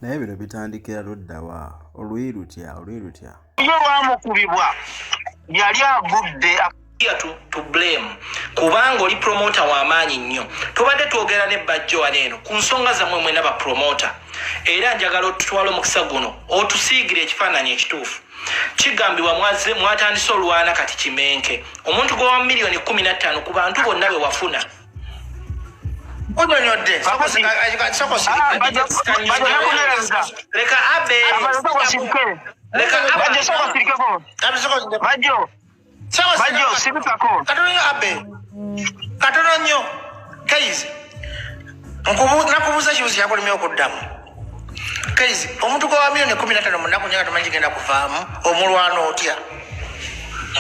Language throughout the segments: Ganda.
Naye bino bitandikira ludda wa? Oluyi lutya? Oluyi lutya? Ye lwamukubibwa yali agudde. To blame kubanga oli promoter w'amaanyi nnyo. Tubadde twogera ne Bajjo wano eno ku nsonga zammwe mwena ba promoter, era njagala otutwala omukisa guno otusiigire ekifaananyi ekituufu. Kigambibwa mwatandise olwana kati kimenke omuntu gwe wa 15 miliyoni ku bantu bonna be wafuna. Kunyonyodde. Ah, Bajjo nakunereza. Leka abe. Bajjo, sooka osirike. Leka. Bajjo, sooka osirikeko. Bajjo, Bajjo, sirikako. Katono nnyo, abe, katono nnyo. Kaizi, nakubuuza ekibuzo kyakulemye okuddamu. Kaizi, omuntu gwe wa 15 miliyoni mu nnaku 4 nga tomanyi kigenda kuvaamu, omulwana otya?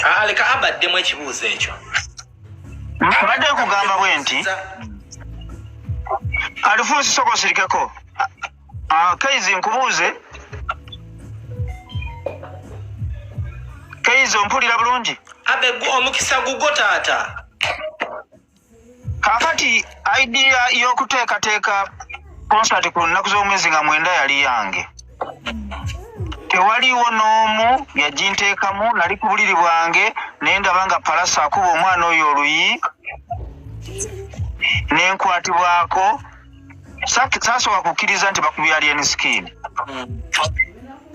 Ah, leka abaddemu ekibuuzo ekyo. Mbadde nkugamba bwe nti, Alifunsi, sooka osirikeko. Ah, Kaizi, nkubuuze. Kaizi, ompulira bulungi? Abe, omukisa gugwo, taata. Kaakati idea y'okuteekateeka concert ku nnaku z'omwezi nga 9 yali yange. Tewaliwo n'omu yaginteekamu. Nali ku buliri bwange naye ndaba nga Palasa akuba omwana oyo oluyi, nenkwatibwako. Saasooka kukkiriza nti bakubye Alien Skin.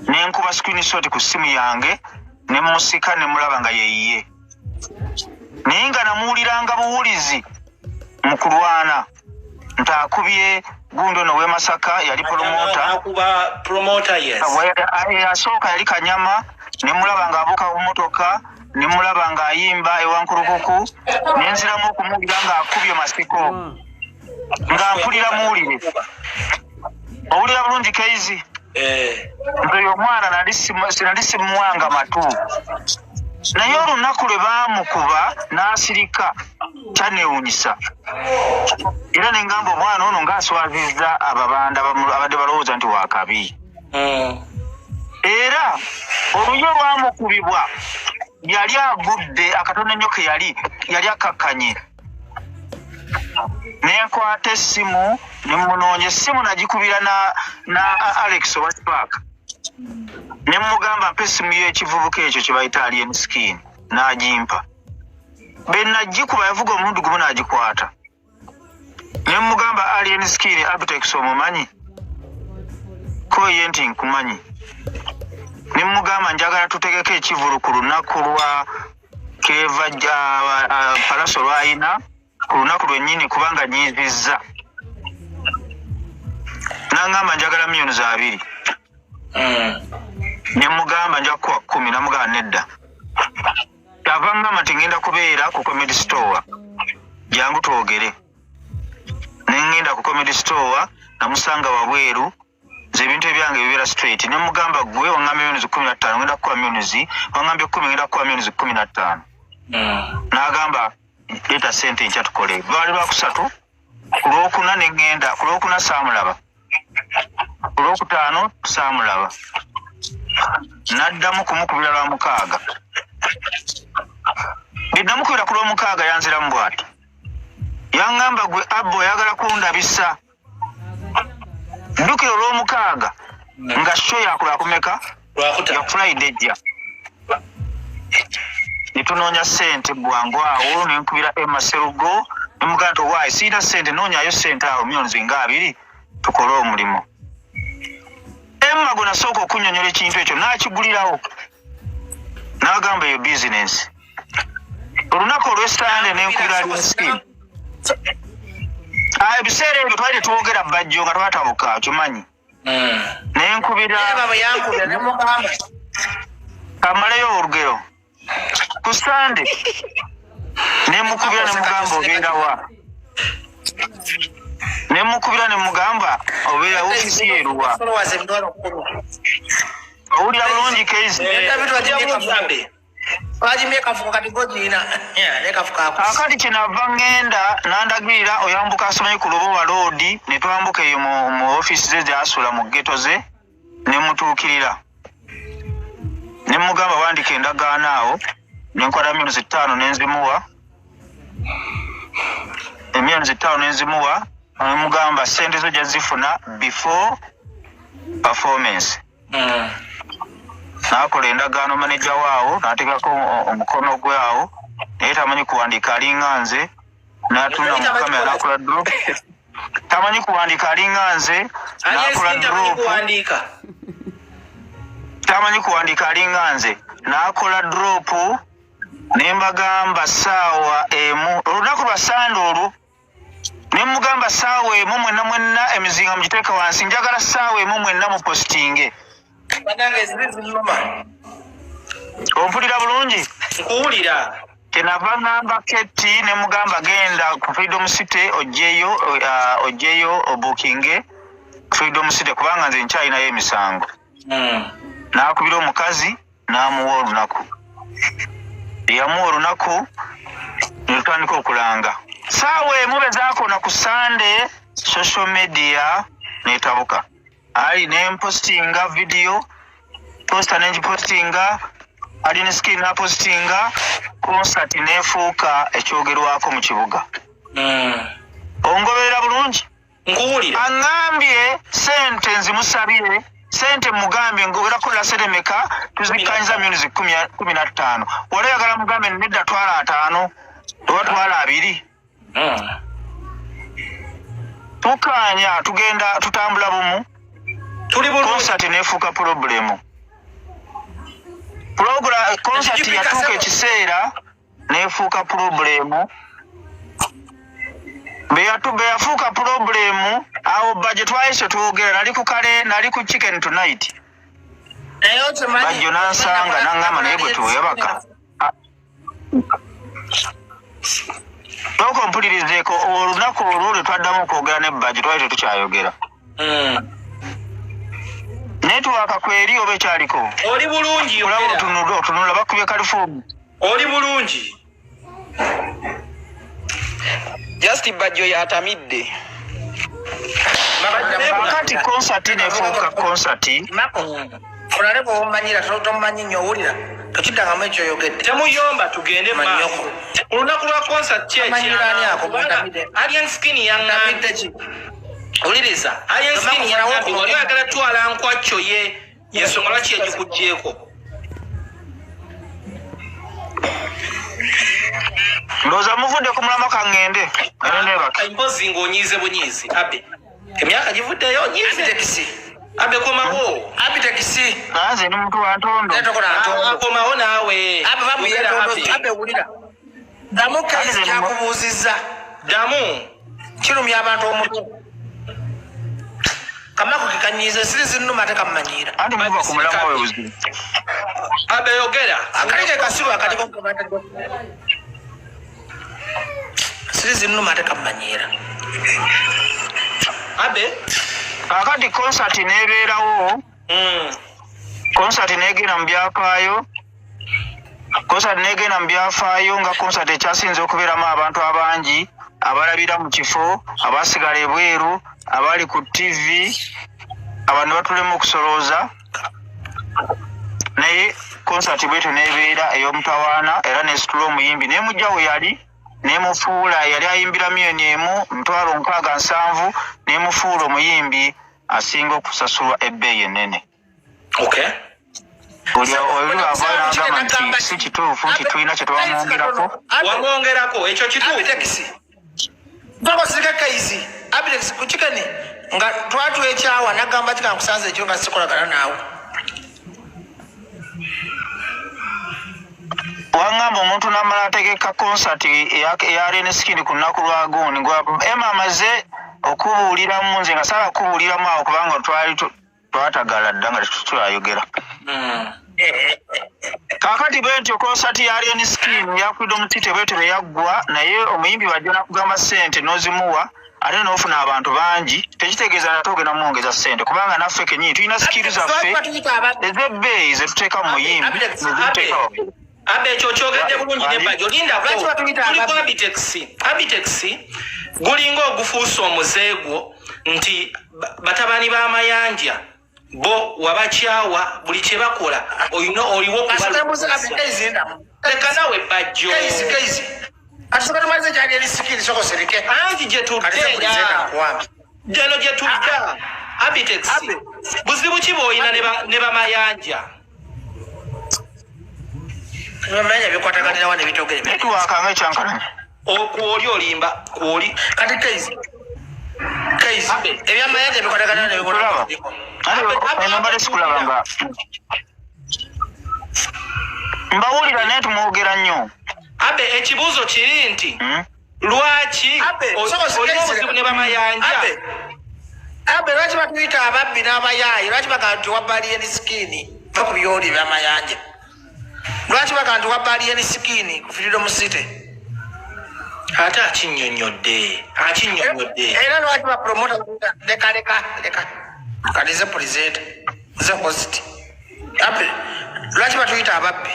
Nenkuba screenshot ku ssimu yange, ne musika ne mulaba nga yeyiye, naye nga namuwuliranga buwulizi mu kulwana nti akubye gundi ono ow'e Masaka, yali promoter. Akuba promoter, yes. Asooka yali Kanyama, ne mulaba ng'abuuka ku motoka, ne mulaba ng'ayimba ewankulukuku, ne nziramu okumuwulira ng'akubye Masiko, nga mpulira muwulire. Owulira bulungi, Keizi? Eh. Nze oyo omwana nali simuwanga matu, naye olunaku lwe baamukuba n'asirika kyanewuunyisa, era ne ngamba omwana ono ng'aswazizza ababanda abadde balowooza nti wakabi. Era oluyi olwamukubibwa yali agudde akatono ennyo ke yali akakkanye. Nenkwata essimu ne munoonya. Essimu nagikubira na Alex owa Spark, ne mugamba mpa essimu y'ekivubuka ekyo kye bayita Alien Skin, n'agimpa. Be nagikuba yavuga omulundi gumu n'agikwata. Ne mugamba, "Alien Skin, Abitex omumanyi?" Ko ye nti, "Nkumanyi." Ne mugamba, "Njagala tutegeke ekivulu ku lunaku lwa Clever Palaso lwayina, ku lunaku lwennyini, kubanga nyiizizza." Nangamba, "Njagala 20 miliyoni." Ne mugamba, "Nja kukuwa 10." Namugamba, "Nedda." Kyava ngamba nti, "Ngenda kubeera ku Comedy Store, jangu twogere." Ne ngenda ku Comedy Store, namusanga wabweru. Nze ebintu ebyange bibeera straight. Ne mugamba, "Gwe waŋŋambye 15 miliyoni, ngenda kukuwa miliyoni, waŋŋambye 10, ngenda kukuwa 15 miliyoni." N'agamba, "Leeta sente enkya tukole." Lwali lwakusatu, ku lwokuna ne ŋŋenda. Ku lwokuna saamulaba, ku lwokutaano saamulaba, naddamu kumukubira lwa mukaaga. Bwe namukubira ku lwomukaaga yanziramu bw'ati, yaŋŋamba, "Gwe abba oyagala kundabisa." Jjukira olwomukaaga nga show yakulwakumeka ya Lwakutaano. Friday ejja. Netunoonya sente bwangu awo, nenkubira Emma Serugo, nemugamba nti, "Owaayi, siina sente, noonyayo sente awo 20 miliyoni tukole omulimu." Emma gwe nasooka okunyonyola ekintu ekyo n'akigulirawo, n'agamba eyo bizinensi. Olunaku olw'Esande nenkubira Alien. Ah, ebiseera ebyo twali tetwogera, Bajjo, nga twatabuka, okimanyi. Nenkubira Era bwe yankubira ne mugamba kamaleyo olugero. Ku Sande nemukubira, nemugamba, "Obeera wa?" Nemukubira nemugamba, "Obeera ofiisi yeruwa?" Followers 100,000. Owulira bulungi, Keizi? Gambe. Twagimye kafuko kati gogirina ne kafuko ako. Kakati kyenava ŋŋenda, nandagirira oyambuka asomanyi ku Lubowa Road, ne twambuka eyo mu ofiisi ze gyasula mu ghetto ze, ne mutuukirira, ne mugamba, "Wandika endagaano awo." Nenkwata 5 miliyoni nenzimuwa, 5 miliyoni nenzimuwa, nemugamba, "Sente zo jazifuna before Performance. N'akola endagaano maneja waawo n'ateekako omukono gwe awo, naye tamanyi kuwandiika, alinga nze, n'atunula mu kamera n'akola drop. Tamanyi kuwandiika, alinga nze, n'akola Alien tamanyi drop. kuwandiika. Tamanyi kuwandiika, alinga nze, n'akola drop. Ne mbagamba 1:00 olunaku lwa Sande olwo, ne mugamba 1:00 mwenna mwenna emizinga mugiteeke wansi, njagala 1:00 mwenna mupositinge. Banange, eziri zinnuma. Ompulira bulungi? Nkuwulira. Kyenava ngamba Keti, ne mugamba genda ku Freedom City ogyeyo, ogyeyo obukinge Freedom City, kubanga nze nkyalinayo emisango. N'akubira omukazi n'amuwa olunaku, yamuwa olunaku ne tutandika okulanga. 1:00 bwe zaakona ku Sande, social media netabuka ali, nempostinga video poster, nengipostinga, Alien Skin napostinga, concert nefuuka ekyogerwako mu kibuga. Ongoberera bulungi? Nkuwulira. Aŋŋambye sente nzimusabye, sente mugambye ngogera kukolera sente meka, tuzikkanyiza milioni 15. Wali oyagala mugambe nedda, twala 50 oba twala 20. Tukkaanya, tugenda tutambula bumu. Tuli bulungi. Concert nefuuka problemu. Concert Ekijupika yatuuka sebo. ekiseera nefuuka problemu. Bwe yafuuka problemu awo bajje twayise twogera, nali ku kale, nali ku Chicken Tonight. Naye okimanyi Bajjo nansanga nangamba, naye bwe tuwebaka toka ompulirizeeko. Olunaku olwo lwe twaddamu okwogera ne Bajjo, twali tetukyayogera. Netiwaaka kweri oba ekyaliko? Oli bulungi. Olaba? Yogera. Otunula, otunula, bakubye kalifoomu. Oli bulungi. Just Bajjo yatamidde. Kakati concert nefuuka concert. Olale bwomanyira tomumanyi nnyo, owulira tokiddangamu ekyo oyogedde. Temuyomba, tugende Manyoko. maaso. Olunaku lwa concert ki? Amanyira ani ako? Ekyana Alien Skin yaŋŋambye. Tamidde ki? Wuliriza, Alien Skin Mako, yaŋŋambye mako. wali oyagala twala nkwacyo, ye yensonga lwaki yagikuggyeeko. Ndowooza muvudde ku mulama, kaŋŋende ngende neebake. Empozi ng'onyiize bunyiizi, abe emyaka givuddeyo onyiize. Abitekisi. Abe, komawo. Abitekisi. Nanze ndi muntu wa ntondo. Tokola ntondo. Komawo naawe. Abe bamuya Yogera, ntondo. Abe. Abe, wulira, ddamu kesi kyakubuuzizza. Ddamu. Kirumya abantu omutwe, kamako kekanyiiza, esiri zinnuma ate kamumanyiira. Anti muva ku mulamwa oyo buzibu. Abe, yogera. Akali ke kasiru akaliko, siri zinnuma ate kamumanyiira. Abe. Kakati concert nebeerawo. Concert negenda mu byafaayo, concert negenda mu byafaayo nga concert ekyasinze okubeeramu abantu abangi, abalabira mu kifo, abasigala ebweru, abali ku TV, abantu batulemu okusolooza. Naye concert bwetyo nebeera ey'omutawaana, era nesitula omuyimbi nemujja we yali, nemufuula, yali ayimbira 1,670,000, nemufuula omuyimbi asinga okusasulwa ebbeeyi ennene. Oli oli avaayo n'agamba nti si kituufu nti tulina kye twamwongerako. Wamwongerako, ekyo kituufu. Abitekisi, bakosirika kaizi Abitekisi ku kikeni nga twatwekyawa, nagamba kika nkusanze ekiro nga sikolagana naawe. Waŋŋamba omuntu n'amala ategeka concert eya Alien Skin ku lunaku lwa gundi gwa ema amaze okubuuliramu, nze nga saala kubuuliramu awo kubanga twali twatagala dda nga tetukyayogera. Kaakati bwe ntyo concert ya Alien Skin ya Freedom City bwetyo bwe yaggwa. Naye omuyimbi bw'ajja nakugamba ssente n'ozimuwa, ate n'ofuna abantu bangi, tekitegeeza nate ogenda mwongeza ssente, kubanga naffe kenyini tulina skill zaffe ez'ebbeeyi ze tuteeka mu muyimbi nezituteeka waggulu. Abe, ekyo kyogedde bulungi ne Bajjo, lindako. Lwaki batuyita Tuli ku ababbi? Abitex. Abitex, gulinga ogufuuse omuze gwo nti batabani b'amayanja bo wabakyawa, buli kye bakola olina oliwo. Asotembuze. Kubalwanyisa. Abikaizi ndamu. Leka nawe, Bajjo. Kaizi, kaizi, atusoka tumalize kyali eri sikiri, soko sirike. Anti gye Kati sekulize tudde. nakuwambi. Jano gye tudda Abitex, buzibu ki bw'olina ne bamayanja? Bamanya bikwataganirawa nebitogere. Netiwaaka nga ekyankalanya. Kwoli olimba kwoli. Kati kaizi kaizi Abe. ebyamayanja bikwataganirawa. Kulaba. Abe, Eno mbadde sikulaba nga mbawulira naye tumwogera nnyo. Abe, ekibuuzo kiri nti lwaki Abe, soko olina sikaizi. obuzibu ne bamayanja? Abe, abe, lwaki batuyita ababbi n'abayaayi? Lwaki bagamba nti wabba Alien Skin va ku byoli ebyamayanja? Lwaki bagamba nti wabba Alien Skin ku Freedom City? Ate akinnyonnyodde, akinnyonnyodde. Era lwaki bapromota? Leka, leka, leka, kati nze presenter, nze host. Abe, lwaki batuyita ababbi?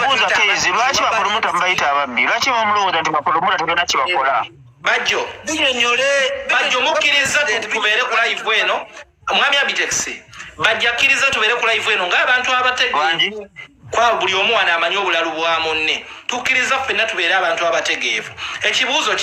Buuza Keizi, lwaki bapromota mubayita ababbi? Lwaki bamulowooza nti bapromota tebalina kyebakola? Bajjo. Binyonyole. Bajjo, mukkiriza tubeere ku live eno? Mwami Abitex, bajja akkiriza tubeere ku live eno ng'abantu abategeevu? Wangi. Kwa buli omu wano amanyi obulalu bwa munne, tukkiriza ffenna tubeere abantu abategeevu. Ekibuuzo